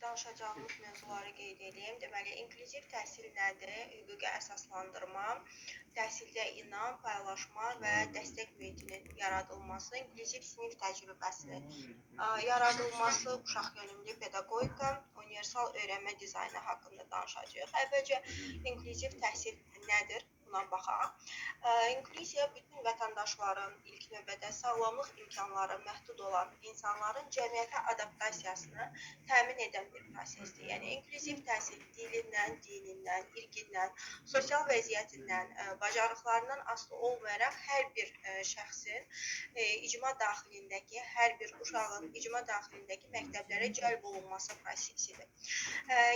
Danışacağımız mövzuları qeyd edeyim. Deməli, inklüziv təhsil nədir? Hüquqi əsaslandırma, təhsildə inam, paylaşma və dəstək mühitinin yaradılması, inklüziv sinif təcrübəsinin yaradılması, uşaq yönümlü pedaqogika, universal öyrənmə dizaynı haqqında danışacağıq. Əvvəlcə inklüziv təhsil nədir? Buna baxaq. İnklüziya bütün vətəndaşların, ilk növbədə sağlamlıq imkanları məhdud olan insanların cəmiyyətə adaptasiyasını təmin edən bir prosesdir. Yəni, inklüziv təhsil dilindən, dinindən, irqindən, sosial vəziyyətindən, bacarıqlarından asılı olmayaraq hər bir şəxsin icma daxilindəki, hər bir uşağın icma daxilindəki məktəblərə cəlb olunması prosesidir.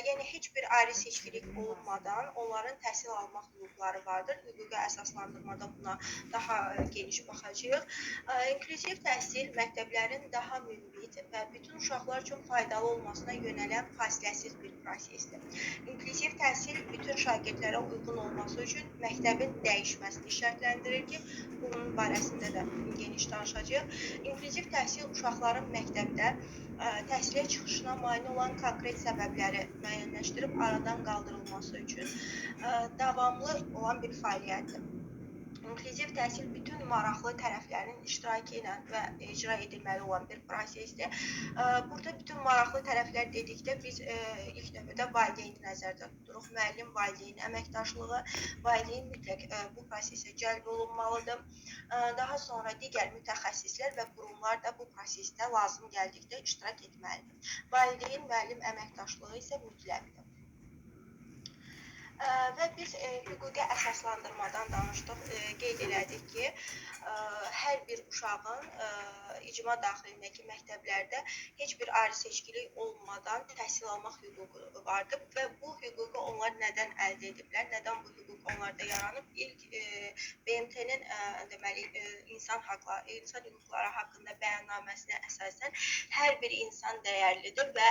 Yəni, heç bir ayrı seçkilik olunmadan onların təhsil almaq hüquqları vardır. Hüquqi əsaslandırmada buna daha geniş baxacağıq. İnklüziv təhsil məktəblərin daha münbit və bütün uşaqlar üçün faydalı olmasına yönələn fasiləsiz bir prosesdir. İnklüziv təhsil bütün şagirdlərə uyğun olması üçün məktəbin dəyişməsini şərtləndirir ki, bunun barəsində də geniş danışacağıq. İnklüziv təhsil uşaqların məktəbdə təhsilə çıxışına mane olan konkret səbəbləri müəyyənləşdirib aradan qaldırılması üçün davamlı olan bir fəaliyyətdir. İnklüziv təhsil bütün maraqlı tərəflərin iştirakı ilə və icra edilməli olan bir prosesdir. Burada bütün maraqlı tərəflər dedikdə biz ilk növbədə valideyni nəzərdə tuturuq. Müəllim, valideyn əməkdaşlığı, valideyn mütləq bu prosesə cəlb olunmalıdır. Daha sonra digər mütəxəssislər və qurumlar da bu prosesdə lazım gəldikdə iştirak etməlidir. Valideyn, müəllim əməkdaşlığı isə mütləqdir. Və biz hüquqi əsaslandırmadan danışdıq, qeyd elədik ki, hər bir uşağın icma daxilindəki məktəblərdə heç bir ayrı seçkilik olmadan təhsil almaq hüququ vardır və bu hüququ onlar nədən əldə ediblər, nədən bu hüquq onlarda yaranıb? İlk BMT-nin deməli insan haqları, insan hüquqları haqqında bəyannaməsinə əsasən hər bir insan dəyərlidir və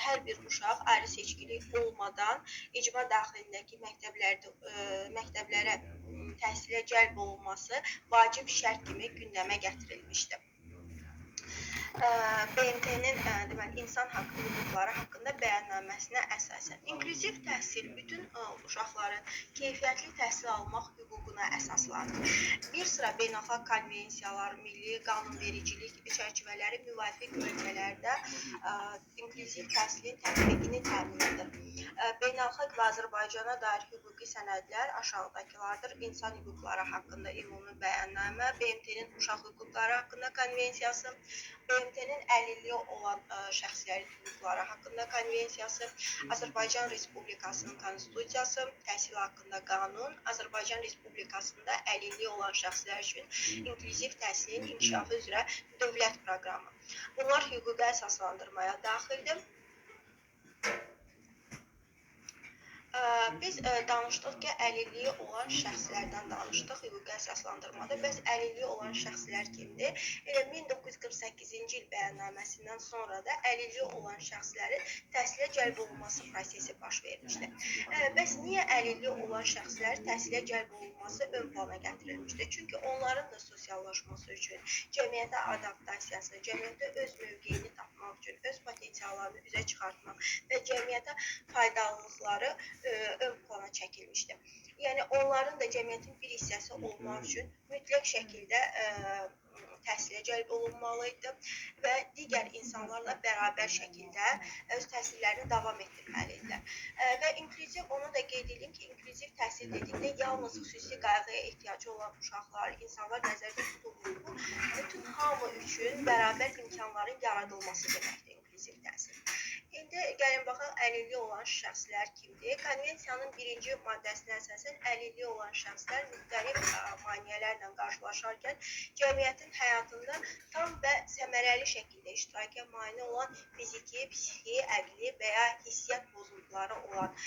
hər bir uşaq ayrı seçkilik olmadan icma daxilindəki məktəblərə təhsilə cəlb olunması vacib şərt kimi gündəmə gətirilmişdir. BMT-nin deməli insan hüquqları haqqında bəyannaməsinə əsasən inklüziv təhsil bütün uşaqların keyfiyyətli təhsil almaq hüququna əsaslanır. Bir sıra beynəlxalq konvensiyalar, milli qanunvericilik çərçivələri müvafiq ölkələrdə inklüziv təhsilin tətbiqini təmin edir. Beynəlxalq və Azərbaycana dair hüquqi sənədlər aşağıdakılardır. İnsan hüquqları haqqında ümumi bəyannamə, BMT-nin uşaq hüquqları haqqında konvensiyası, BMT-nin əlilliyi olan şəxslərin hüquqları haqqında konvensiyası, Azərbaycan Respublikasının Konstitusiyası, təhsil haqqında qanun, Azərbaycan Respublikasında əlilliyi olan şəxslər üçün inklüziv təhsilin inkişafı üzrə dövlət proqramı. Bunlar hüquqi əsaslandırmaya daxildir. Biz danışdıq ki, əlilliyi olan şəxslərdən danışdıq hüquqi əsaslandırmada. Bəs əlilliyi olan şəxslər kimdir? Elə 1948-ci il bəyannaməsindən sonra da əlilliyi olan şəxslərin təhsilə cəlb olunması prosesi baş vermişdi. Bəs niyə əlilliyi olan şəxslər təhsilə cəlb olunması ön plana gətirilmişdi? Çünki onların da sosiallaşması üçün, cəmiyyətə adaptasiyası, cəmiyyətdə öz mövqeyini tapmaq üçün, öz potensiallarını üzə çıxartmaq və cəmiyyətə faydalılıqları ön plana çəkilmişdi. Yəni, onların da cəmiyyətin bir hissəsi olmaq üçün mütləq şəkildə təhsilə cəlb olunmalı idi və digər insanlarla bərabər şəkildə öz təhsillərini davam etdirməli idilər. Və inklüziv, onu da qeyd edeyim ki, inklüziv təhsil dedikdə yalnız xüsusi qayğıya ehtiyacı olan uşaqlar, insanlar nəzərdə tutulmur. Bu, bütün hamı üçün bərabər imkanların yaradılması deməkdir inklüziv təhsil. İndi gəlin baxaq, əlilliyi olan şəxslər kimdir? Konvensiyanın birinci maddəsinə əsasən əlilliyi olan şəxslər müxtəlif maneələrlə qarşılaşarkən cəmiyyətin həyatında tam və səmərəli şəkildə iştiraka mane olan fiziki, psixi, əqli və ya hissiyyat pozuntuları olan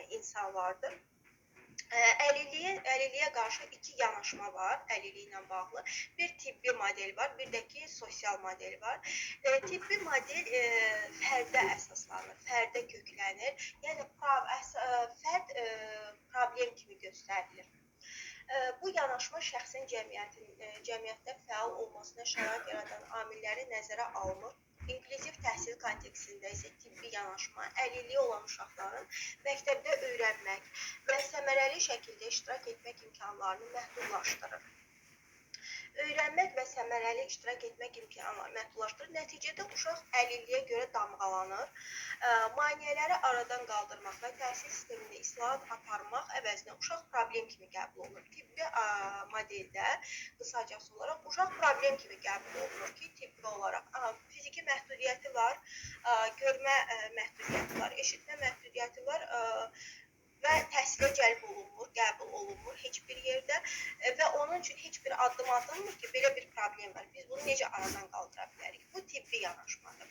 insanlardır. Əlilliyə qarşı iki yanaşma var əlilliklə bağlı. Bir tibbi model var, bir də ki sosial model var. Tibbi model fərdə əsaslanır, fərdə köklənir. Yəni fərd problem kimi göstərilir. Bu yanaşma şəxsin cəmiyyətdə fəal olmasına şərait yaradan amilləri nəzərə almır. İnklüziv təhsil kontekstində isə tibbi yanaşma əlilliyi olan uşaqların məktəbdə öyrənmək və səmərəli şəkildə iştirak etmək imkanlarını məhdudlaşdırır. Öyrənmək və səmərəli iştirak etmək imkanlarını məhdudlaşdırır. Nəticədə uşaq əlilliyə görə damğalanır. Maneələri aradan qaldırmaq və təhsil sistemində islahat aparmaq əvəzinə uşaq problem kimi qəbul olunur. Tibbi modeldə qısacası olaraq uşaq problem kimi qəbul olunur ki, tibbi olaraq fiziki məhdudiyyəti var, görmə məhdudiyyəti var, eşitmə məhdudiyyəti var və təhsilə cəlb olunmur, qəbul olunmur heç bir yerdə və onun üçün heç bir addım atılmır ki, belə bir problem var. Biz bunu necə aradan qaldıra bilərik? Bu tibbi yanaşmadır.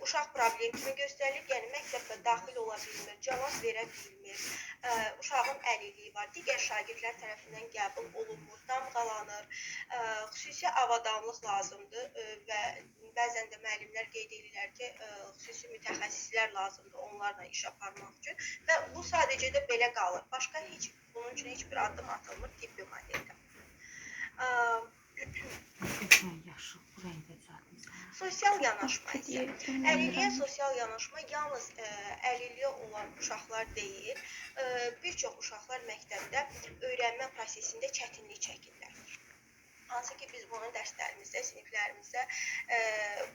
Uşaq problem kimi göstərilir, yəni məktəbdə daxil ola bilmir, cavab verə bilmir, uşağın əlilliyi var, digər şagirdlər tərəfindən qəbul olunmur, damğalanır, xüsusi avadanlıq lazımdır və bəzən də müəllimlər qeyd edirlər ki, xüsusi mütəxəssislər lazımdır onlarla iş aparmaq üçün və bu sadəcə də belə qalır. Başqa heç bunun üçün heç bir addım atılmır tibbi modeldə. Sosial yanaşma isə, əlilliyə sosial yanaşma yalnız əlilliyi olan uşaqlar deyil, bir çox uşaqlar məktəbdə öyrənmə prosesində çətinlik çəkirlər. Hansı ki, biz bunu dərslərimizdə, siniflərimizdə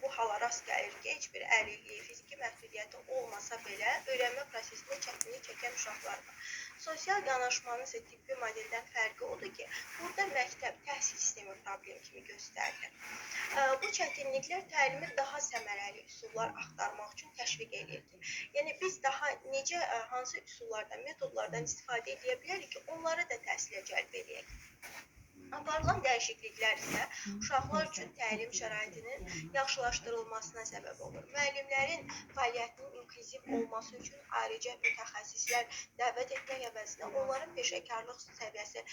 bu hala rast gəlir ki, heç bir əlilliyi, fiziki məhdudiyyəti olmasa belə öyrənmə prosesində çətinlik çəkən uşaqlar var. Sosial yanaşmanın isə tibbi modeldən fərqi odur ki, burada məktəb, təhsil sistemi problem kimi göstərilir. Bu çətinliklər təlimi daha səmərəli üsullar axtarmaq üçün təşviq edir ki, yəni biz daha necə, hansı üsullardan, metodlardan istifadə edə bilərik ki, onları da təhsilə cəlb edək. Aparılan dəyişikliklər isə uşaqlar üçün təlim şəraitinin yaxşılaşdırılmasına səbəb olur. Müəllimlərin fəaliyyətinin inklüziv olması üçün ayrıca mütəxəssislər dəvət etmək əvəzinə onların peşəkarlıq səviyyəsi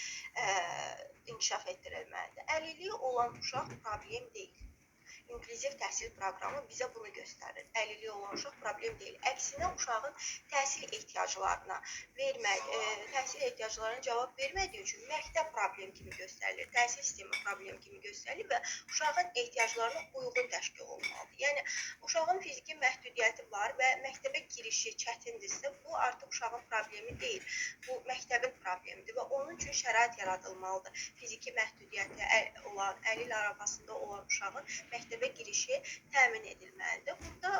inkişaf etdirilməlidir. Əlilliyi olan uşaq problem deyil. İnklüziv təhsil proqramı bizə bunu göstərir. Əlilliyi olan uşaq problem deyil. Əksinə uşağın təhsil ehtiyaclarına təhsil ehtiyaclarına cavab vermədiyi üçün məktəb problem kimi göstərilir, təhsil sistemi problem kimi göstərilir və uşağın ehtiyaclarına uyğun təşkil olunmalıdır. Yəni uşağın fiziki məhdudiyyəti var və məktəbə girişi çətindirsə, bu artıq uşağın problemi deyil, bu məktəbin problemidir və onun üçün şərait yaradılmalıdır. Fiziki məhdudiyyəti olan, əlil arabasında olan uşağın məktəbə girişi təmin edilməlidir. Burada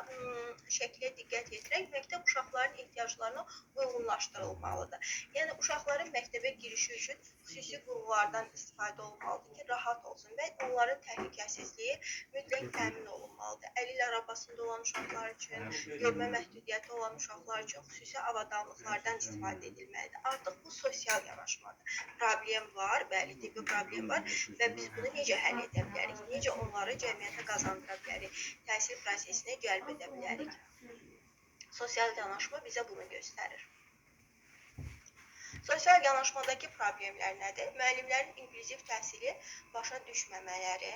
şəklə diqqət yetirək, məktəb uşaqların ehtiyaclarına uyğunlaşdırılmalıdır. Yəni uşaqların məktəbə girişi üçün xüsusi qurğulardan istifadə olunmalıdır ki, rahat olsun və onların təhlükəsizliyi mütləq təmin olunmalıdır. Əlil arabasında olan uşaqlar üçün, görmə məhdudiyyəti olan uşaqlar üçün xüsusi avadanlıqlardan istifadə edilməlidir. Artıq bu sosial yanaşmadır. Problem var, bəli, tibbi problem var və biz bunu necə həll edə bilərik? Necə onları cəmiyyətə qazandıra bilərik, təhsil prosesinə cəlb edə bilərik. Sosial yanaşma bizə bunu göstərir. Sosial yanaşmadakı problemlər nədir? Müəllimlərin inklüziv təhsili başa düşməmələri,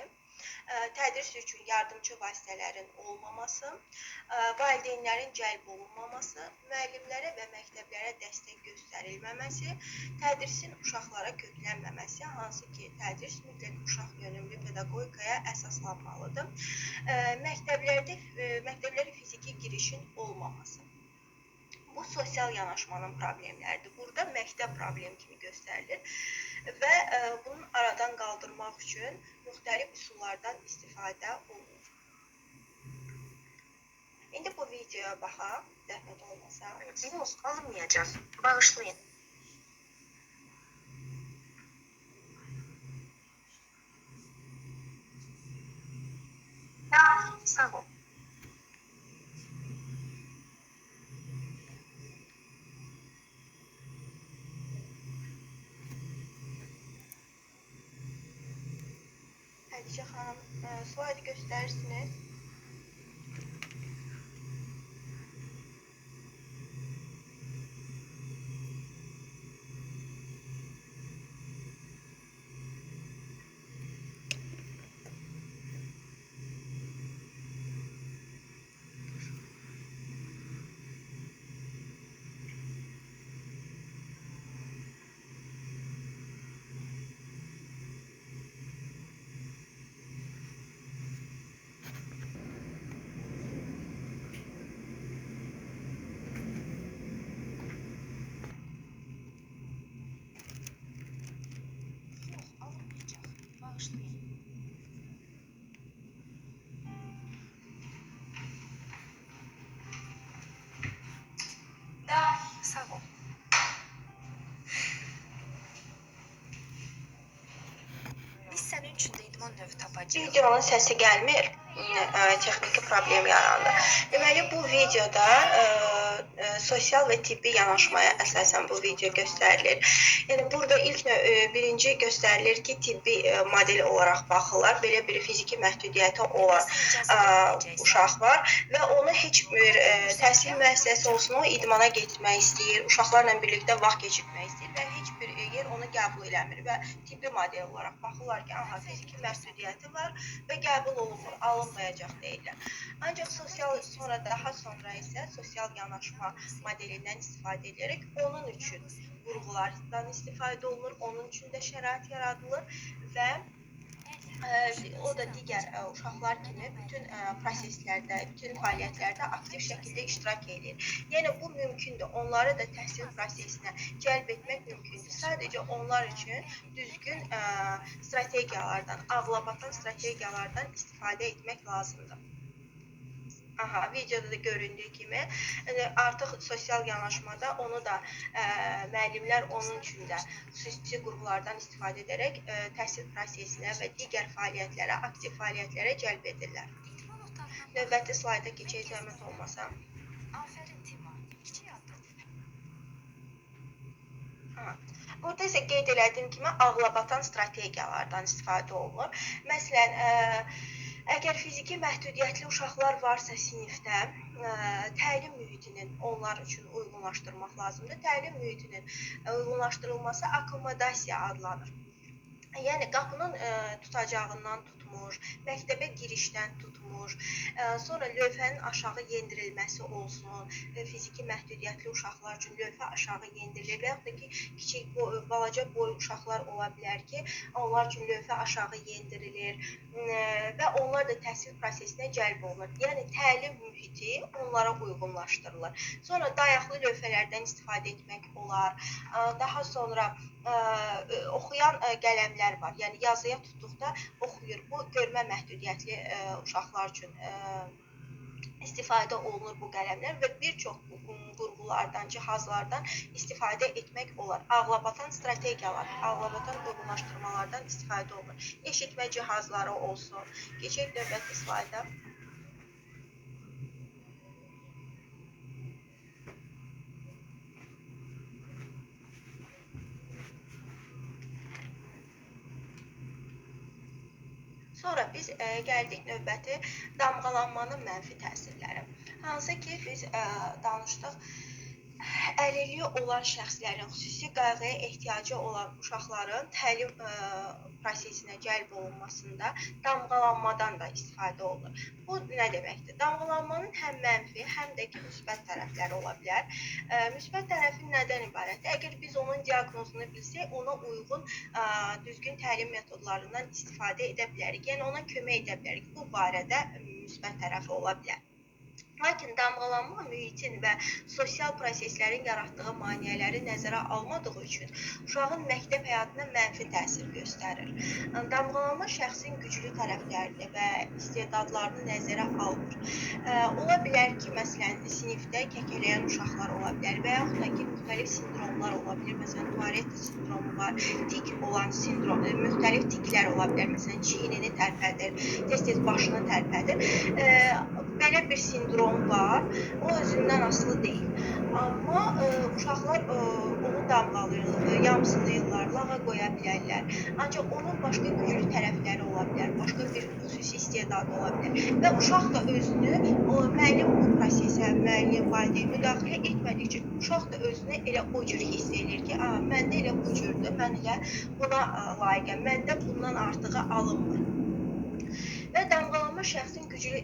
tədris üçün yardımçı vasitələrin olmaması, valideynlərin cəlb olunmaması, müəllimlərə və məktəblərə dəstək göstərilməməsi, tədrisin uşaqlara köklənməməsi, hansı ki, tədris mütləq uşaq yönümlü pedaqogikaya əsaslanmalıdır, məktəblərə fiziki girişin olmaması. Bu, sosial yanaşmanın problemləridir. Burada məktəb problem kimi göstərilir və bunun aradan qaldırmaq üçün müxtəlif üsullardan istifadə olunur. İndi bu videoya baxaq, zəhmət olmasa. Henüz alınmayacaq. Bağışlayın. Sağ ol. Xədicə xanım, slaydı göstərirsiniz. ev tapacağıq. Videonun səsi gəlmir. Texniki problem yarandı. Deməli, bu videoda sosial və tibbi yanaşmaya əsasən bu video göstərilir. Yəni, burada ilk birinci göstərilir ki, tibbi model olaraq baxırlar. Belə bir fiziki məhdudiyyəti olan uşaq var və onu heç bir təhsil müəssisəsi olsun, o idmana getmək istəyir, uşaqlarla birlikdə vaxt keçirmək istəyir və heç bir yer onu qəbul eləmir və tibbi model olaraq baxırlar ki, aha, fiziki məhdudiyyəti var və qəbul olunmur, alınmayacaq deyirlər. Ancaq sosial sonra daha sonra isə sosial yanaşma modelindən istifadə edərək onun üçün qurğulardan istifadə olunur, onun üçün də şərait yaradılır və o da digər uşaqlar kimi bütün proseslərdə, bütün fəaliyyətlərdə aktiv şəkildə iştirak edir. Yəni bu mümkündür. Onları da təhsil prosesinə cəlb etmək mümkündür. Sadəcə onlar üçün düzgün strategiyalardan, ağlabatan strategiyalardan istifadə etmək lazımdır. Aha, videoda da göründüyü kimi, artıq sosial yanaşmada onu da müəllimlər onun üçün də xüsusi qurğulardan istifadə edərək təhsil prosesinə və digər fəaliyyətlərə, aktiv fəaliyyətlərə cəlb edirlər. Növbəti slayda keçək, zəhmət olmasa. Afərin Tima. Kiçik addım. Aha. Burada isə qeyd elədiyim kimi ağlabatan strategiyalardan istifadə olunur. Məsələn, əgər fiziki məhdudiyyətli uşaqlar varsa sinifdə, təlim mühitinin onlar üçün uyğunlaşdırmaq lazımdır. Təlim mühitinin uyğunlaşdırılması akkomodasiya adlanır. Yəni qapının tutacağından tutmuş, məktəbə girişdən tutmuş, sonra lövhənin aşağı yendirilməsi olsun, fiziki məhdudiyyətli uşaqlar üçün lövhə aşağı yendirilir və yaxud da ki, kiçik, balaca boy uşaqlar ola bilər ki, onlar üçün lövhə aşağı yendirilir və onlar da təhsil prosesinə cəlb olunur. Yəni təlim mühiti onlara uyğunlaşdırılır. Sonra dayaqlı lövhələrdən istifadə etmək olar. Daha sonra oxuyan qələmlər var. Yəni yazıya tutduqda oxuyur. Bu görmə məhdudiyyətli uşaqlar üçün istifadə olunur bu qələmlər və bir çox qurğulardan, cihazlardan istifadə etmək olar. Ağlabatan strategiyalar, ağlabatan uyğunlaşdırmalardan istifadə olunur. Eşitmə cihazları olsun. Keçək növbəti slayda. Sonra biz gəldik növbəti damğalanmanın mənfi təsirləri. Hansı ki, biz danışdıq, əlilliyi olan şəxslərin, xüsusi qayğıya ehtiyacı olan uşaqların təlim prosesinə cəlb olunmasında damğalanmadan da istifadə olunur. Bu nə deməkdir? Damğalanmanın həm mənfi, həm də ki, müsbət tərəfləri ola bilər. Müsbət tərəfi nədən ibarətdir? Əgər biz onun diaqnozunu bilsək, ona uyğun düzgün təlim metodlarından istifadə edə bilərik. Yəni ona kömək edə bilərik. Bu barədə müsbət tərəfi ola bilər. Lakin damğalanma mühitin və sosial proseslərin yaratdığı maneələri nəzərə almadığı üçün uşağın məktəb həyatına mənfi təsir göstərir. Damğalanma şəxsin güclü tərəflərini və istedadlarını nəzərə almır. Ola bilər ki, məsələn, sinifdə kəkələyən uşaqlar ola bilər və yaxud da ki, müxtəlif sindromlar ola bilər. Məsələn, Tourette sindromu var, tik olan sindrom, müxtəlif tiklər ola bilər. Məsələn, çiynini tərpədir, tez-tez başını tərpədir. Belə bir sindrom var, o özündən asılı deyil. Amma uşaqlar onu damğalayırlar, yamsılayırlar, lağa qoya bilərlər. Ancaq onun başqa güclü tərəfləri ola bilər, başqa bir xüsusi istedadı ola bilər. Və uşaq da özünü, müəllim bu prosesə, müəllim, valideyn müdaxilə etmədikcə uşaq da özünü elə o cür hiss edir ki, məndə elə bu cürdür, mən elə buna layiqəm, məndə bundan artığı alınmır. Və damğalanma şəxsin güclü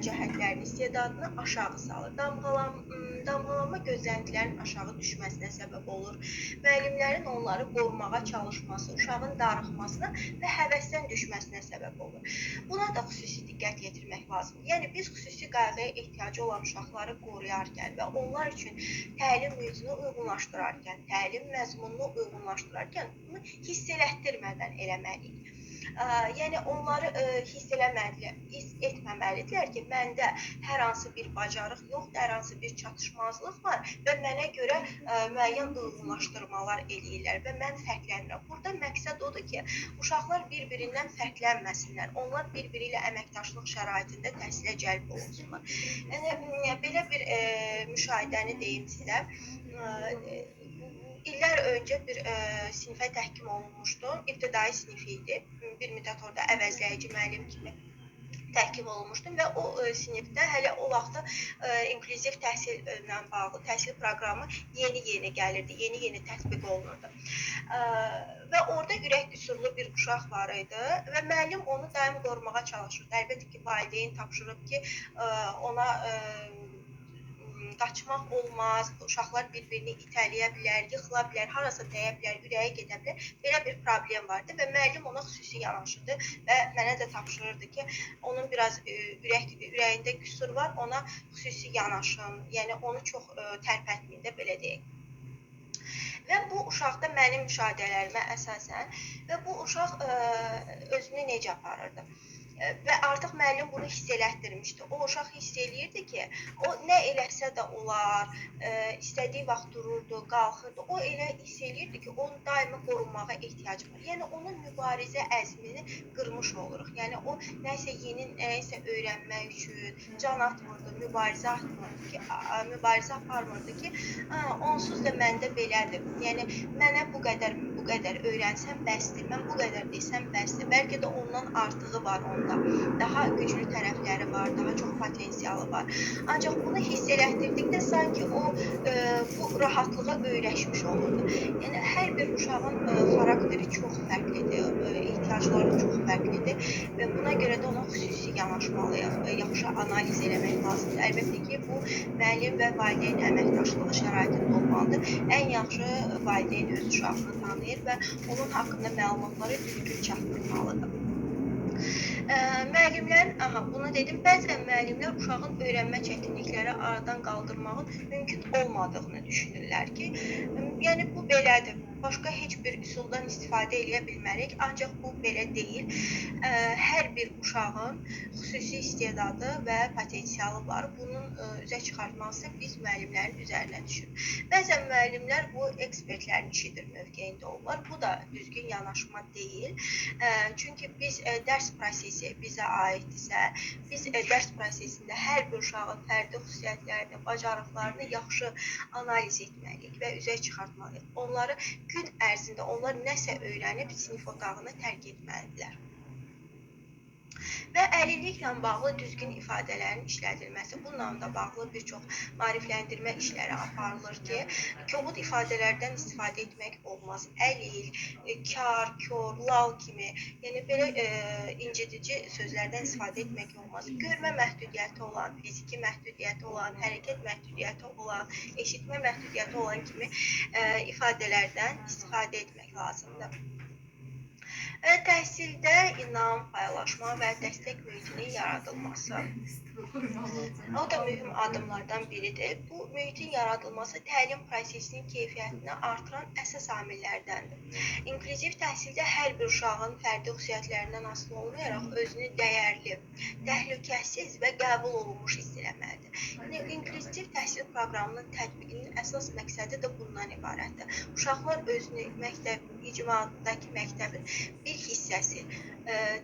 cəhətlərini, istedadını aşağı salır. Damğalanma gözləntilərin aşağı düşməsinə səbəb olur. Müəllimlərin onları qorumağa çalışması, uşağın darıxmasına və həvəsdən düşməsinə səbəb olur. Buna da xüsusi diqqət yetirmək lazımdır. Yəni biz xüsusi qayğıya ehtiyacı olan uşaqları qoruyarkən və onlar üçün təlim mühitini uyğunlaşdırarkən, təlim məzmununu uyğunlaşdırarkən bunu hiss elətdirmədən eləməliyik. Yəni onları hiss eləmədilər, etməməlidirlər ki, məndə hər hansı bir bacarıq yoxdur, hər hansı bir çatışmazlıq var və mənə görə müəyyən uyğunlaşdırmalar eləyirlər və mən fərqlənirəm. Burada məqsəd odur ki, uşaqlar bir-birindən fərqlənməsinlər, onlar bir-biri ilə əməkdaşlıq şəraitində təhsilə cəlb olunsunlar. Yəni, belə bir müşahidəni deyim sizə. İllər öncə bir sinifə təhkim olunmuşdum, ibtidai sinifi idi, bir müddət orada əvəzləyici müəllim kimi təhkim olunmuşdum və o sinifdə hələ o vaxtda inklüziv təhsillə bağlı təhsil proqramı yeni-yeni gəlirdi, yeni-yeni tətbiq olunurdu. Və orada ürək qüsurlu bir uşaq var idi və müəllim onu daim qorumağa çalışırdı. Əlbəttə ki, valideyn tapşırıb ki, ona qaçmaq olmaz, uşaqlar bir-birini itələyə bilər, yıxıla bilər, harasa dəyə bilər, ürəyə gedə bilər. Belə bir problem vardı və müəllim ona xüsusi yanaşırdı və mənə də tapşırırdı ki, onun biraz ürəyində qüsur var, ona xüsusi yanaşın, yəni onu çox tərpətməyin də, belə deyək. Və bu uşaqda mənim müşahidələrimə əsasən və bu uşaq özünü necə aparırdı? Və artıq müəllim bunu hiss elətdirmişdi. O uşaq hiss eləyirdi ki, o nə eləsə də olar, istədiyi vaxt dururdu, qalxırdı. O elə hiss eləyirdi ki, onun daima qorunmağa ehtiyacı var. Yəni, onun mübarizə əzmini qırmış oluruq. Yəni, o nəsə yeni, nəsə öyrənmək üçün can atmırdı, mübarizə aparmırdı ki, onsuz da məndə belədir. Yəni, mənə bu qədər öyrənsəm bəsdir, mən bu qədər desəm bəsdir. Bəlkə də ondan artığı var onda. Daha güclü tərəfləri var, daha çox potensialı var. Ancaq bunu hiss elətdirdikdə sanki o bu rahatlığa öyrəşmiş olurdu. Yəni, hər bir uşağın xarakteri çox fərqlidir, ehtiyacları çox fərqlidir və buna görə də ona xüsusi yanaşmalıyıq, yaxşı analiz eləmək lazımdır. Əlbəttə ki, bu müəllim və valideyn əməkdaşlığı şəraitində olmalıdır. Ən yaxşı valideyn öz uşağını tanıyır və onun haqqında məlumatları düzgün çatdırmalıdır. Müəllimlər, bunu dedim, bəzən müəllimlər uşağın öyrənmə çətinlikləri aradan qaldırmağın mümkün olmadığını düşünürlər ki, yəni bu belədir, başqa heç bir üsuldan istifadə eləyə bilmərik, ancaq bu belə deyil. Hər bir uşağın xüsusi istedadı və potensialı var, bunun üzə çıxartması biz müəllimlərin üzərinə düşür. Bəzən müəllimlər bu ekspertlərin işidir mövqeyində olurlar, bu da düzgün yanaşma deyil. Çünki biz dərs prosesi bizə aiddirsə, biz dərs prosesində hər bir uşağın fərdi xüsusiyyətlərini, bacarıqlarını yaxşı analiz etməliyik və üzə çıxartmalıyıq. Onları gün ərzində onlar nəsə öyrənib sinif otağını tərk etməlidirlər. Və əlilliklə bağlı düzgün ifadələrin işlədilməsi, bununla da bağlı bir çox maarifləndirmə işləri aparılır ki, kobud ifadələrdən istifadə etmək olmaz. Əlil, kar, kor, lal kimi, yəni belə incidici sözlərdən istifadə etmək olmaz. Görmə məhdudiyyəti olan, fiziki məhdudiyyəti olan, hərəkət məhdudiyyəti olan, eşitmə məhdudiyyəti olan kimi ifadələrdən istifadə etmək lazımdır. Təhsildə inam, paylaşma və dəstək mühitinin yaradılması. O da mühüm addımlardan biridir. Bu mühitin yaradılması təlim prosesinin keyfiyyətini artıran əsas amillərdəndir. İnklüziv təhsildə hər bir uşağın fərdi xüsusiyyətlərindən asılı olmayaraq özünü dəyərli, təhlükəsiz və qəbul olunmuş hiss eləməlidir. Yəni, inklüziv təhsil proqramının tətbiqinin əsas məqsədi də bundan ibarətdir. Uşaqlar özünü məktəb, icmadakı məktəbin bir hissəsi,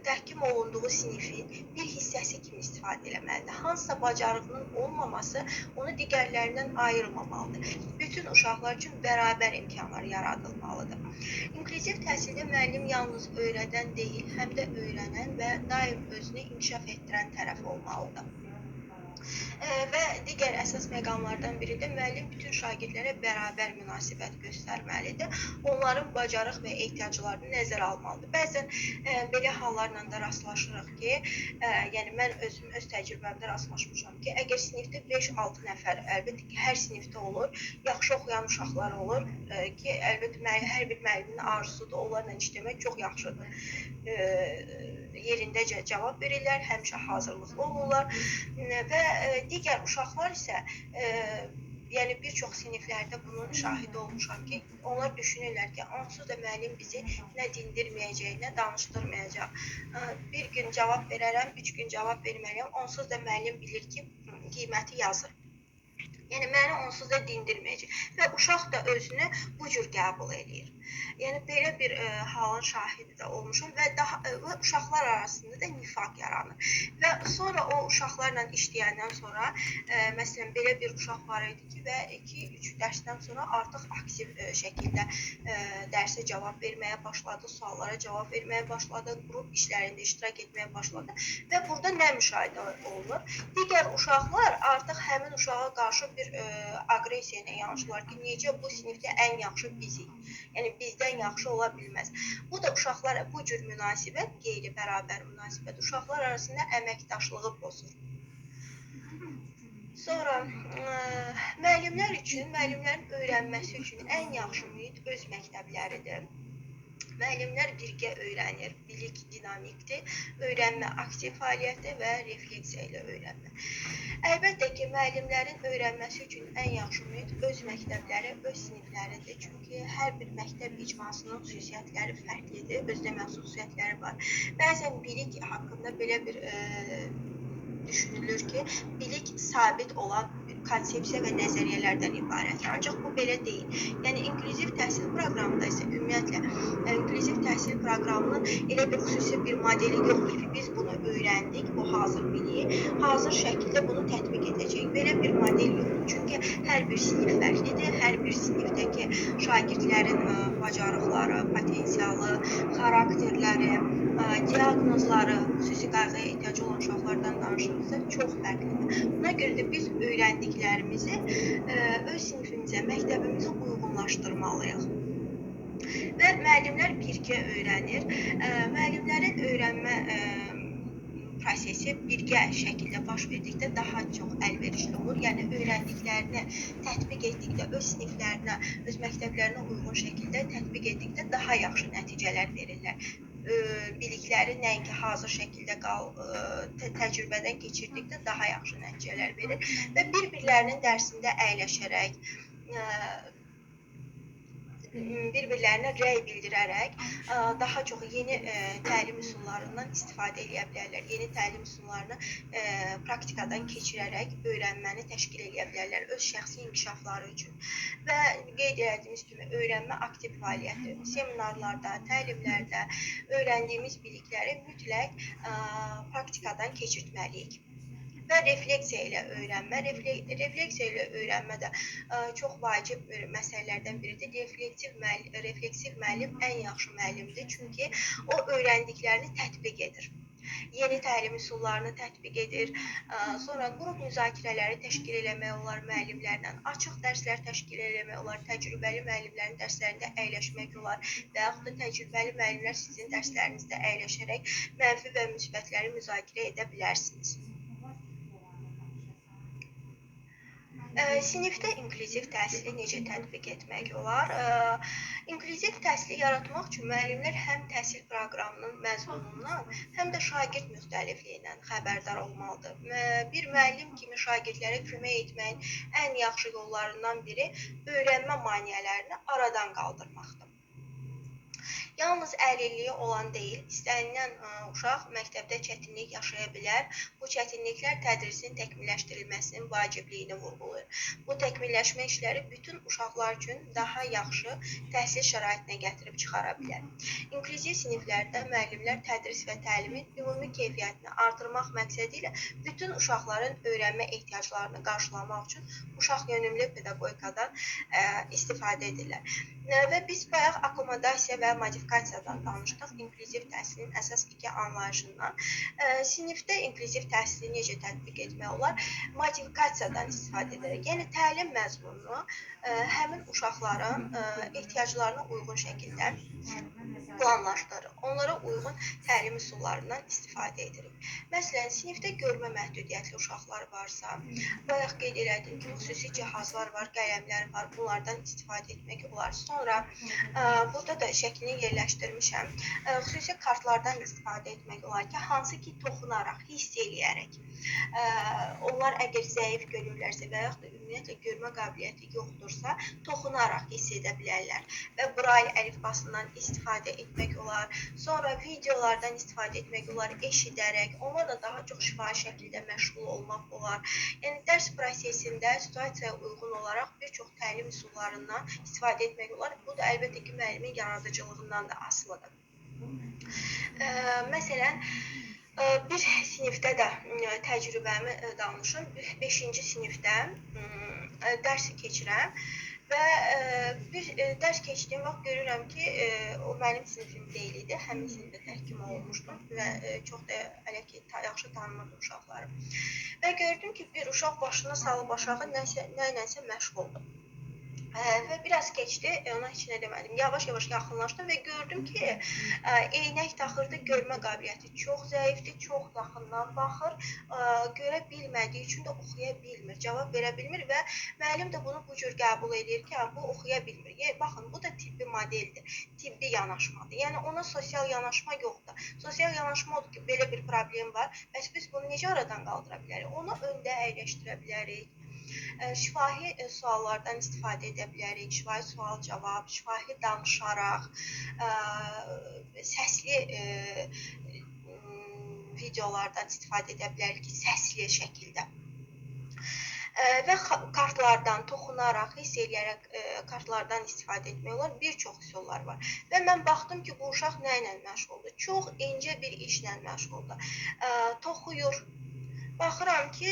təhkim olunduğu sinifin bir hissəsi kimi istifadə eləməlidir. Hansısa bacarığının olmaması onu digərlərindən ayırmamalıdır. Bütün uşaqlar üçün bərabər imkanlar yaradılmalıdır. İnklüziv təhsildə müəllim yalnız öyrədən deyil, həm də öyrənən və daim özünü inkişaf etdirən tərəf olmalıdır. Və digər əsas məqamlardan biri də müəllim bütün şagirdlərə bərabər münasibət göstərməlidir. Onların bacarıq və ehtiyaclarını nəzərə almalıdır. Bəzən belə hallarla da rastlaşırıq ki, yəni mən özüm öz təcrübəmdə rastlaşmışam ki, əgər sinifdə 5-6 nəfər, əlbəttə ki, hər sinifdə olur, yaxşı oxuyan uşaqlar olur ki, əlbəttə hər bir müəllimin arzusudur, onlarla işləmək çox yaxşıdır. Yerindəcə cavab verirlər, həmişə hazırlıqlı olurlar və digər uşaqlar isə Yəni bir çox siniflərdə bunun şahidi olmuşam ki, onlar düşünürlər ki, onsuz da müəllim bizi nə dindirməyəcək, nə danışdırmayacaq. Bir gün cavab verərəm, 3 gün cavab verməliyəm, onsuz da müəllim bilir ki, qiyməti yazır. Yəni məni onsuz da dindirməyəcək və uşaq da özünü bu cür qəbul eləyir. Yəni belə bir halın şahidi də olmuşam və daha və uşaqlar arasında da nifaq yaranır. Və sonra o uşaqlarla işləyəndən sonra məsələn belə bir uşaq var idi ki, və 2-3 dərsdən sonra artıq aktiv şəkildə dərsə cavab verməyə başladı, suallara cavab verməyə başladı, qrup işlərində iştirak etməyə başladı və burada nə müşahidə olunur? Digər uşaqlar artıq həmin uşağa qarşı bir aqressiya ilə yanaşırlar ki, necə bu sinifdə ən yaxşı bizik. Yəni bizdən yaxşı ola bilməz. Bu da uşaqlara bu cür münasibət, qeyri-bərabər münasibət uşaqlar arasında əməkdaşlığı pozur. Sonra müəllimlər üçün, müəllimlərin öyrənməsi üçün ən yaxşı mühit öz məktəbləridir. Müəllimlər birgə öyrənir, bilik dinamikdir, öyrənmə aktiv fəaliyyəti və refleksiya ilə öyrənmə. Əlbəttə ki, müəllimlərin öyrənməsi üçün ən yaxşı mühit öz məktəbləri, öz sinifləridir. Çünki hər bir məktəb icmasının xüsusiyyətləri fərqlidir, özünə məxsus xüsusiyyətləri var. Bəzən bilik haqqında belə bir düşünülür ki, bilik sabit olan bir konsepsiya və nəzəriyyələrdən ibarətdir. Ancaq bu belə deyil. Yəni inklüziv təhsil proqramında isə ümumiyyətlə inklüziv təhsil proqramının elə bir xüsusi bir modeli yoxdur ki, biz bunu öyrəndik, bu hazır biliyi, hazır şəkildə bunu tətbiq edəcəyik. Belə bir model yoxdur. Çünki hər bir sinif fərqlidir, hər bir sinifdəki şagirdlərin bacarıqları, potensialı, xarakterləri, diaqnozları, xüsusi qayğıya ehtiyacı olan uşaqlardan danışırıqsa çox fərqlidir. Buna görə də biz öyrəndiklərimizi öz sinifimizə, məktəbimizə uyğunlaşdırmalıyıq. Və müəllimlər birgə öyrənir. Müəllimlərin öyrənmə prosesi birgə şəkildə baş verdikdə daha çox əlverişli olur. Yəni öyrəndiklərini tətbiq etdikdə, öz siniflərinə, öz məktəblərinə uyğun şəkildə tətbiq etdikdə daha yaxşı nəticələr verirlər. Bilikləri nəinki hazır şəkildə təcrübədən keçirdikdə daha yaxşı nəticələr verir və bir-birlərinin dərsində əyləşərək, bir-birlərinə rəy bildirərək daha çox yeni təlim üsullarından istifadə edə bilərlər. Yeni təlim üsullarını praktikadan keçirərək öyrənməni təşkil edə bilərlər öz şəxsi inkişafları üçün. Və qeyd etdiyimiz kimi öyrənmə aktiv fəaliyyəti, seminarlarda, təlimlərdə öyrəndiyimiz bilikləri mütləq praktikadan keçirtməliyik. Və refleksiya ilə öyrənmə, refleksiya ilə öyrənmə də çox vacib bir məsələlərdən biridir. Refleksiv müəllim ən yaxşı müəllimdir, çünki o öyrəndiklərini tətbiq edir. Yeni təlim üsullarını tətbiq edir. Sonra qrup müzakirələri təşkil eləmək olar müəllimlərlə, açıq dərslər təşkil eləmək olar, təcrübəli müəllimlərin dərslərində əyləşmək olar və yaxud da təcrübəli müəllimlər sizin dərslərinizdə əyləşərək mənfi və müsbətləri müzakirə edə bilərsiniz. Sinifdə inklüziv təhsili necə tətbiq etmək olar? İnklüziv təhsili yaratmaq üçün müəllimlər həm təhsil proqramının məzmunundan, həm də şagird müxtəlifliyindən xəbərdar olmalıdır. Bir müəllim kimi şagirdlərə kömək etməyin ən yaxşı yollarından biri öyrənmə maneələrini aradan qaldırmaqdır. Yalnız əlilliyi olan deyil, istənilən uşaq məktəbdə çətinlik yaşaya bilər. Bu çətinliklər tədrisin təkmilləşdirilməsinin vacibliyini vurğulayır. Bu təkmilləşmə işləri bütün uşaqlar üçün daha yaxşı təhsil şəraitinə gətirib çıxara bilər. İnklüziv siniflərdə müəllimlər tədris və təlimin ümumi keyfiyyətini artırmaq məqsədi ilə bütün uşaqların öyrənmə ehtiyaclarını qarşılamaq üçün uşaq yönümlü pedaqogikadan istifadə edirlər. Və biz bayaq akomodasiya və modifikasiyadan danışdıq, inklüziv təhsilin əsas iki anlayışından. Sinifdə inklüziv təhsili necə tətbiq etmək olar? Modifikasiyadan istifadə edərək, yəni təlim məzmununu həmin uşaqların ehtiyaclarına uyğun şəkildə planlaşdırırıq. Onlara uyğun təlim üsullarından istifadə edirik. Məsələn, sinifdə görmə məhdudiyyətli uşaqlar varsa, bayaq qeyd elədim ki, xüsusi cihazlar var, qələmlər var, bunlardan istifadə etmək olar. Sonra burada da şəklini yerləşdirmişəm. Xüsusi kartlardan istifadə etmək olar ki, hansı ki toxunaraq, hiss eləyərək Onlar əgər zəif görürlərsə və yaxud da ümumiyyətlə görmə qabiliyyəti yoxdursa, toxunaraq hiss edə bilərlər və Braille əlifbasından istifadə etmək olar. Sonra videolardan istifadə etmək olar, eşidərək, onlarla daha çox şifahi şəkildə məşğul olmaq olar. Yəni, dərs prosesində situasiyaya uyğun olaraq bir çox təlim üsullarından istifadə etmək olar. Bu da əlbəttə ki, müəllimin yaradıcılığından da asılıdır. Məsələn, bir sinifdə də təcrübəmi danışım. 5-ci sinifdə dərs keçirəm və bir dərs keçdiyim vaxt görürəm ki, o mənim sinifim deyil idi. Həmin sinifdə təhkim olmuşdum və çox da hələ ki, yaxşı tanımırdım uşaqları. Və gördüm ki, bir uşaq başına salıb aşağı nəyləsə məşğuldur. Və biraz keçdi, ona heç nə demədim. Yavaş-yavaş yaxınlaşdım və gördüm ki, eynək taxırdı, görmə qabiliyyəti çox zəifdir, çox yaxından baxır, görə bilmədiyi üçün də oxuya bilmir, cavab verə bilmir və müəllim də bunu bu cür qəbul edir ki, bu oxuya bilmir. Baxın, bu da tibbi modeldir, tibbi yanaşmadır. Yəni, ona sosial yanaşma yoxdur. Sosial yanaşma odur ki, belə bir problem var, bəs biz bunu necə aradan qaldıra bilərik? Onu öndə əyləşdirə bilərik. Şifahi suallardan istifadə edə bilərik, şifahi sual-cavab, şifahi danışaraq, səsli videolardan istifadə edə bilərik ki, səsli şəkildə. Və kartlardan toxunaraq, hiss eləyərək kartlardan istifadə etmək olar. Bir çox üsullar var. Və mən baxdım ki, bu uşaq nə ilə məşğuldur? Çox incə bir işlə məşğuldur. Toxuyur. Baxıram ki,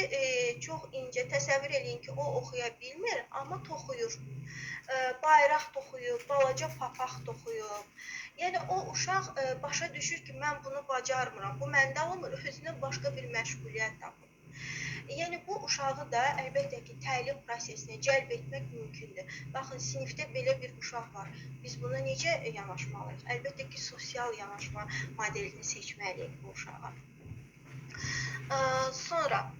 çox incə, təsəvvür eləyin ki, o oxuya bilmir, amma toxuyur. Bayraq toxuyub, balaca papaq toxuyub. Yəni, o uşaq başa düşür ki, mən bunu bacarmıram, bu məndə olmur, özünə başqa bir məşğuliyyət tapır. Yəni, bu uşağı da əlbəttə ki, təlim prosesinə cəlb etmək mümkündür. Baxın, sinifdə belə bir uşaq var. Biz buna necə yanaşmalıyıq? Əlbəttə ki, sosial yanaşma modelini seçməliyik bu uşağa. Sonra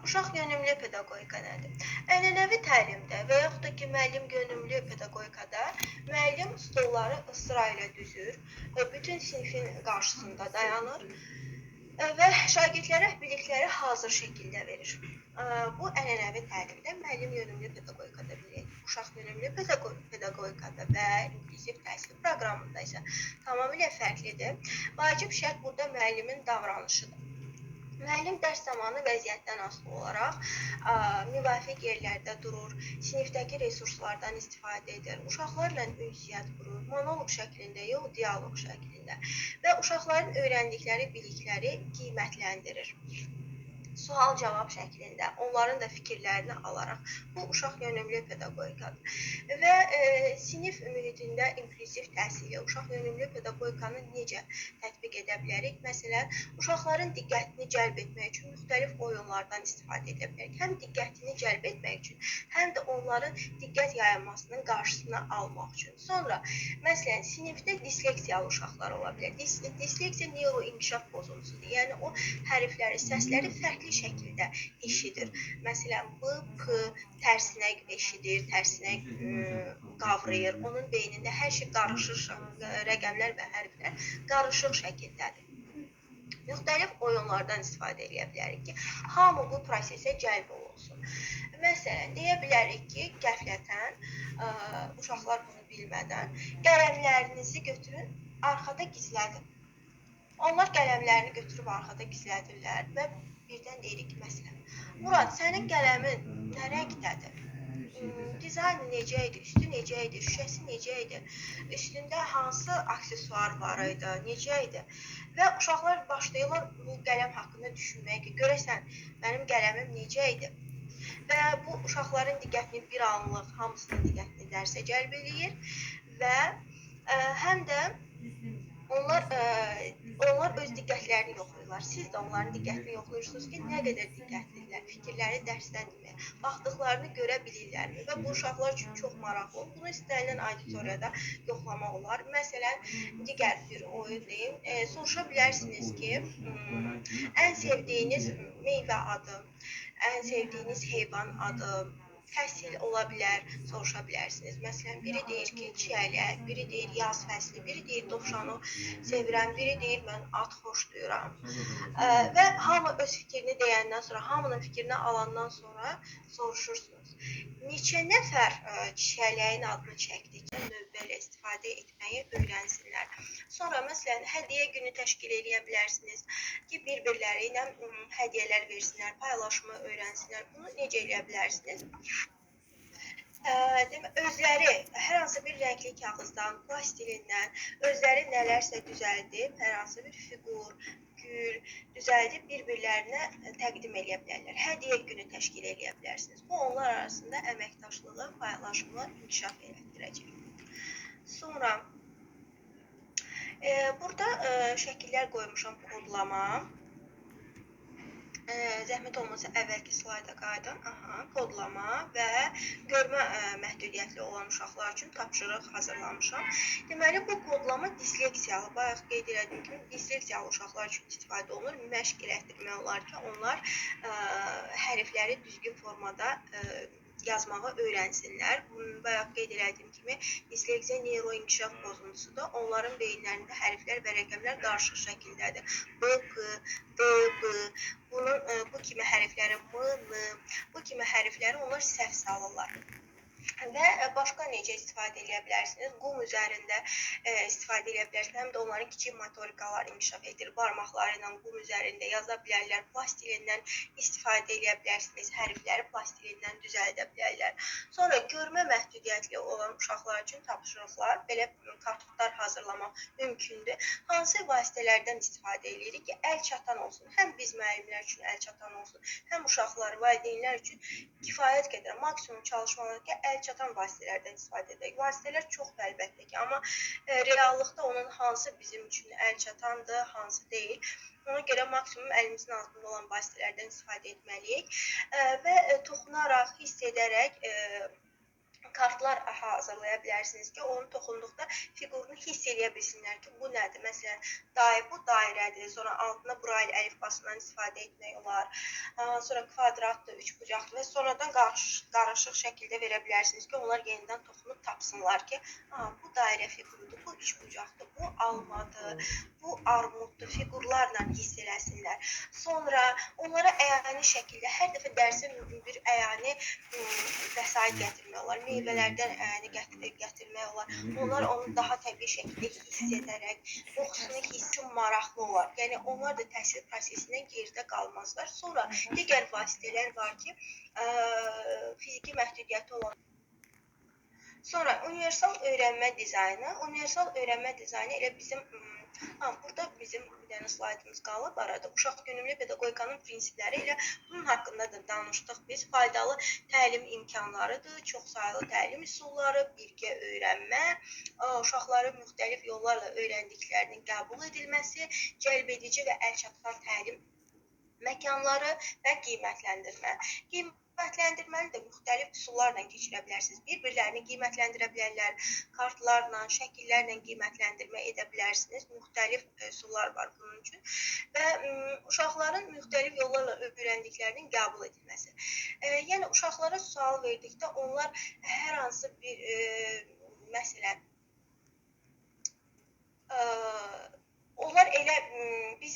uşaq yönümlü pedaqogika nədir? Ənənəvi təlimdə və yaxud da ki, müəllim yönümlü pedaqogikada müəllim stolları sırayla düzür, bütün sinifin qarşısında dayanır və şagirdlərə bilikləri hazır şəkildə verir. Bu ənənəvi təlimdə müəllim yönümlü pedaqogikada bilik, uşaq yönümlü pedaqogikada və inklüziv təhsil proqramında isə tamamilə fərqlidir. Vacib şərt burada müəllimin davranışıdır. Müəllim dərs zamanı vəziyyətdən asılı olaraq müvafiq yerlərdə durur, sinifdəki resurslardan istifadə edir, uşaqlarla ünsiyyət qurur, monoloq şəklində yox, dialoq şəklində və uşaqların öyrəndikləri bilikləri qiymətləndirir. Sual-cavab şəklində, onların da fikirlərini alaraq. Bu, uşaq yönümlü pedaqogikadır. Və sinif mühitində inklüziv təhsili, uşaq yönümlü pedaqogikanı necə tətbiq edə bilərik? Məsələn, uşaqların diqqətini cəlb etmək üçün müxtəlif oyunlardan istifadə edə bilərik. Həm diqqətini cəlb etmək üçün, həm də onların diqqət yayılmasının qarşısını almaq üçün. Sonra, məsələn, sinifdə disleksiyalı uşaqlar ola bilər. Disleksiya neuroinkişaf pozuntusudur. Yəni, o hərfləri, səsləri fərqli şəkildə eşidir. Məsələn, B, P tərsinə eşidir, tərsinə qavrayır. Onun beynində hər şey qarışıq, rəqəmlər və hərflər qarışıq şəkildədir. Müxtəlif oyunlardan istifadə edə bilərik ki, hamı bu prosesə cəlb olunsun. Məsələn, deyə bilərik ki, qəflətən, uşaqlar bunu bilmədən, qələmlərinizi götürün, arxada gizlədin. Onlar qələmlərini götürüb arxada gizlədirlər və birdən deyirik ki, məsələn, Murad, sənin qələmin nə rəngdədir? Dizaynı necə idi, üstü necə idi, şüşəsi necə idi, üstündə hansı aksesuar var idi, necə idi? Və uşaqlar başlayırlar bu qələm haqqında düşünməyə ki, görəsən, mənim qələmim necə idi? Və bu uşaqların diqqətini bir anlıq, hamısının diqqətini dərsə cəlb eləyir və həm də onlar öz diqqətlərini yoxlayırlar. Siz də onların diqqətini yoxlayırsınız ki, nə qədər diqqətlidirlər, fikirləri dərsdəndirmi, baxdıqlarını görə bilirlərmi və bu uşaqlar üçün çox maraqlı olur. Bunu istənilən auditoriyada yoxlamaq olar. Məsələn, digər bir oyun deyim, soruşa bilərsiniz ki, ən sevdiyiniz meyvə adı, ən sevdiyiniz heyvan adı, Fəsil ola bilər, soruşa bilərsiniz. Məsələn, biri deyir ki, çiyələk, biri deyir yaz fəsli, biri deyir dovşanı sevirəm, biri deyir mən at xoşlayıram. Və hamı öz fikrini deyəndən sonra, hamının fikrini alandan sonra soruşursunuz. Neçə nəfər çiyələyin adını çəkdi ki, növbə ilə istifadə etməyi öyrənsinlər. Sonra, məsələn, hədiyyə günü təşkil eləyə bilərsiniz ki, bir-birləri ilə hədiyyələr versinlər, paylaşımı öyrənsinlər. Bunu necə eləyə bilərsiniz? Özləri hər hansı bir rəngli kağızdan, plastilindən özləri nələrsə düzəldib, hər hansı bir fiqur, gül düzəldib bir-birlərinə təqdim eləyə bilərlər. Hədiyyə günü təşkil eləyə bilərsiniz. Bu, onlar arasında əməkdaşlığı, paylaşımı inkişaf elətdirəcək. Sonra burada şəkillər qoymuşam kodlama. Zəhmət olmasa əvvəlki slayda qayıdan, aha, kodlama və görmə məhdudiyyətli olan uşaqlar üçün tapşırıq hazırlamışam. Deməli, bu kodlama disleksiyalı, bayaq qeyd elədiyim kimi disleksiyalı uşaqlar üçün istifadə olunur. Məşq elətdirmək olar ki, onlar hərfləri düzgün formada yazmağı öyrənsinlər. Bayaq qeyd elədiyim kimi, disleksiya neyroinkişaf pozuntusudur. Onların beyinlərində hərflər və rəqəmlər qarışıq şəkildədir. B, P, D, B, bunun, bu kimi hərfləri M, N, bu kimi hərfləri onlar səhv salırlar. Və başqa necə istifadə edə bilərsiniz? Qum üzərində istifadə edə bilərsiniz. Həm də onların kiçik motorikaları inkişaf edir. Barmaqları ilə qum üzərində yaza bilərlər. Plastilindən istifadə edə bilərsiniz. Hərfləri plastilindən düzəldə bilərlər. Sonra görmə məhdudiyyətli olan uşaqlar üçün tapşırıqlar, belə kartlar hazırlamaq mümkündür. Hansı vasitələrdən istifadə edirik ki, əl çatan olsun. Həm biz müəllimlər üçün əl çatan olsun, həm uşaqlar, valideynlər üçün kifayət qədər maksimum çalışmalar ki, əl çatan vasitələrdən istifadə edək. Vasitələr çoxdur əlbəttə ki, amma reallıqda onun hansı bizim üçün əl çatandır, hansı deyil. Ona görə maksimum əlimizin altında olan vasitələrdən istifadə etməliyik və toxunaraq, hiss edərək kartlar hazırlaya bilərsiniz ki, onu toxunduqda fiqurunu hiss eləyə bilsinlər ki, bu nədir? Məsələn, bu dairədir, sonra altına Braille əlifbasından istifadə etmək olar, sonra kvadratdır, üçbucaqdır və sonradan qarışıq şəkildə verə bilərsiniz ki, onlar yenidən toxunub tapsınlar ki, bu dairə fiqurudur, bu üçbucaqdır, bu almadır, bu armuddur, fiqurlarla hiss eləsinlər. Sonra onlara əyani şəkildə hər dəfə dərsə bir əyani vəsait gətirmək olar, meyvələrdən əyani gətirmək olar. Onlar onu daha təbii şəkildə hiss edərək, qoxusunu hissi maraqlı olar. Yəni, onlar da təhsil prosesindən geridə qalmazlar. Sonra digər vasitələr var ki, fiziki məhdudiyyəti olan. Sonra universal öyrənmə dizaynı. Universal öyrənmə dizaynı elə bizim, burada bizim bir dənə slaydımız qalıb arada. Uşaq yönümlü pedaqogikanın prinsipləri ilə bunun haqqında da danışdıq biz. Faydalı təlim imkanlarıdır, çoxsaylı təlim üsulları, birgə öyrənmə, uşaqları müxtəlif yollarla öyrəndiklərinin qəbul edilməsi, cəlbedici və əlçatan təlim məkanları və qiymətləndirmə. Qiymətləndirməni də müxtəlif üsullarla keçirə bilərsiniz. Bir-birlərini qiymətləndirə bilərlər, kartlarla, şəkillərlə qiymətləndirmə edə bilərsiniz. Müxtəlif üsullar var bunun üçün. Və uşaqların müxtəlif yollarla öyrəndiklərinin qəbul edilməsi. Yəni, uşaqlara sual verdikdə onlar hər hansı bir, məsələn, onlar elə biz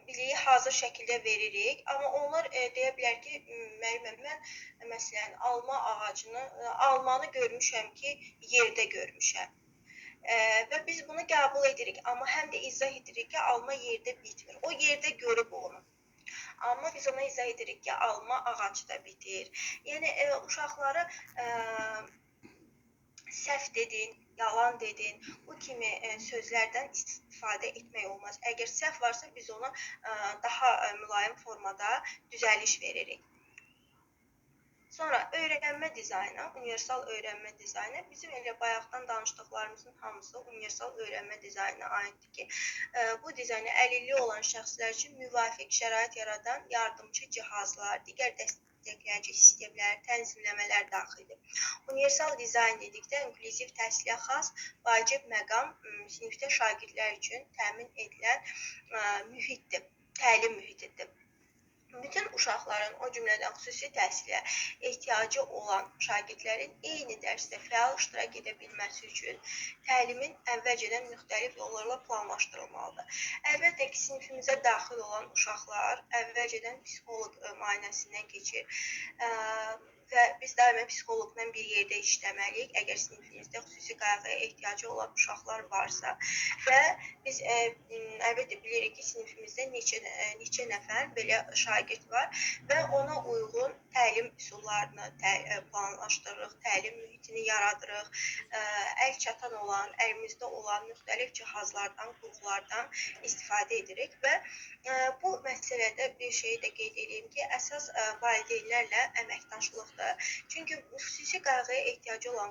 biliyi hazır şəkildə veririk, amma onlar deyə bilər ki, müəlliməm, mən məsələn alma ağacını, almanı görmüşəm ki, yerdə görmüşəm. Və biz bunu qəbul edirik, amma həm də izah edirik ki, alma yerdə bitmir. O yerdə görüb onu. Amma biz ona izah edirik ki, alma ağacda bitir. Yəni, uşaqları səhv dedin, yalan dedin, bu kimi sözlərdən istifadə etmək olmaz. Əgər səhv varsa, biz ona daha mülayim formada düzəliş veririk. Sonra öyrənmə dizaynı, universal öyrənmə dizaynı. Bizim elə bayaqdan danışdıqlarımızın hamısı universal öyrənmə dizaynına aiddir ki, bu dizayna əlilliyi olan şəxslər üçün müvafiq şərait yaradan yardımçı cihazlar, digər dəstəkləyici sistemlər, tənzimləmələr daxildir. Universal dizayn dedikdə inklüziv təhsilə xas vacib məqam sinifdə şagirdlər üçün təmin edilən mühitdir, təlim mühitidir. Bütün uşaqların, o cümlədən xüsusi təhsilə ehtiyacı olan şagirdlərin eyni dərsdə fəal iştirak edə bilməsi üçün təlimin əvvəlcədən müxtəlif yollarla planlaşdırılmalıdır. Əlbəttə ki, sinifimizə daxil olan uşaqlar əvvəlcədən psixoloq müayinəsindən keçir və biz daima psixoloqla bir yerdə işləməliyik, əgər sinifimizdə xüsusi qayğıya ehtiyacı olan uşaqlar varsa və biz əlbəttə bilirik ki, sinifimizdə neçə nəfər belə şagird var və ona uyğun təlim üsullarını planlaşdırırıq, təlim mühitini yaradırıq, əl çatan olan, əlimizdə olan müxtəlif cihazlardan, qurğulardan istifadə edirik və bu məsələdə bir şeyi də qeyd edeyim ki, əsas valideynlərlə əməkdaşlıqdır. Çünki xüsusi qayğıya ehtiyacı olan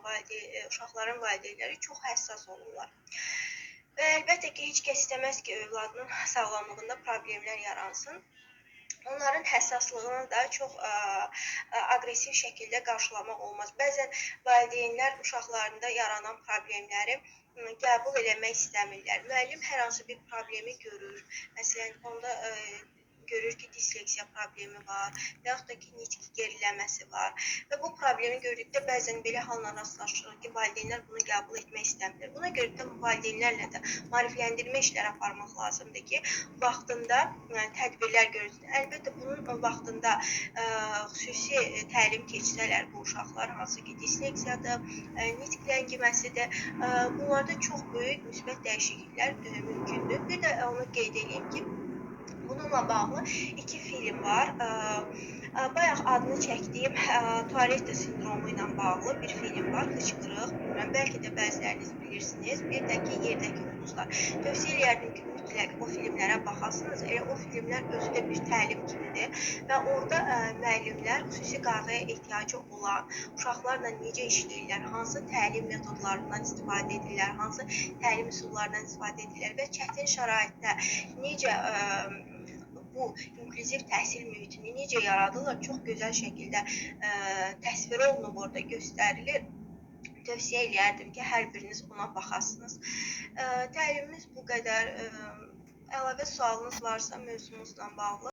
uşaqların valideynləri çox həssas olurlar. Və əlbəttə ki, heç kəs istəməz ki, övladının sağlamlığında problemlər yaransın. Onların həssaslığını da çox aqressiv şəkildə qarşılamaq olmaz. Bəzən valideynlər uşaqlarında yaranan problemləri qəbul eləmək istəmirlər. Müəllim hər hansı bir problemi görür. Məsələn, onda görür ki, disleksiya problemi var və yaxud da ki, nitq geriləməsi var və bu problemi gördükdə bəzən belə halla rastlaşırıq ki, valideynlər bunu qəbul etmək istəmirlər. Buna görə də valideynlərlə də maarifləndirmə işləri aparmaq lazımdır ki, vaxtında tədbirlər görülsün. Əlbəttə, bunun vaxtında xüsusi təlim keçsələr bu uşaqlar, hansı ki, disleksiyadır, nitq ləngiməsidir, bunlarda çox böyük müsbət dəyişikliklər mümkündür. Bir də onu qeyd edeyim ki, bununla bağlı iki film var. Bayaq adını çəkdiyim Tourette sindromu ilə bağlı bir film var, Hıçqırıq. Bilmirəm, bəlkə də bəziləriniz bilirsiniz. Bir də ki, Yerdəki ulduzlar. Tövsiyə eləyərdim ki, mütləq o filmlərə baxasınız. Elə o filmlər özü də bir təlim kimidir və orada müəllimlər xüsusi qayğıya ehtiyacı olan uşaqlarla necə işləyirlər, hansı təlim metodlarından istifadə edirlər, hansı təlim üsullarından istifadə edirlər və çətin şəraitdə necə bu inklüziv təhsil mühitini necə yaradırlar, çox gözəl şəkildə təsvir olunub orada göstərilir. Tövsiyə eləyərdim ki, hər biriniz ona baxasınız. Təlimimiz bu qədər. Əlavə sualınız varsa mövzumuzla bağlı.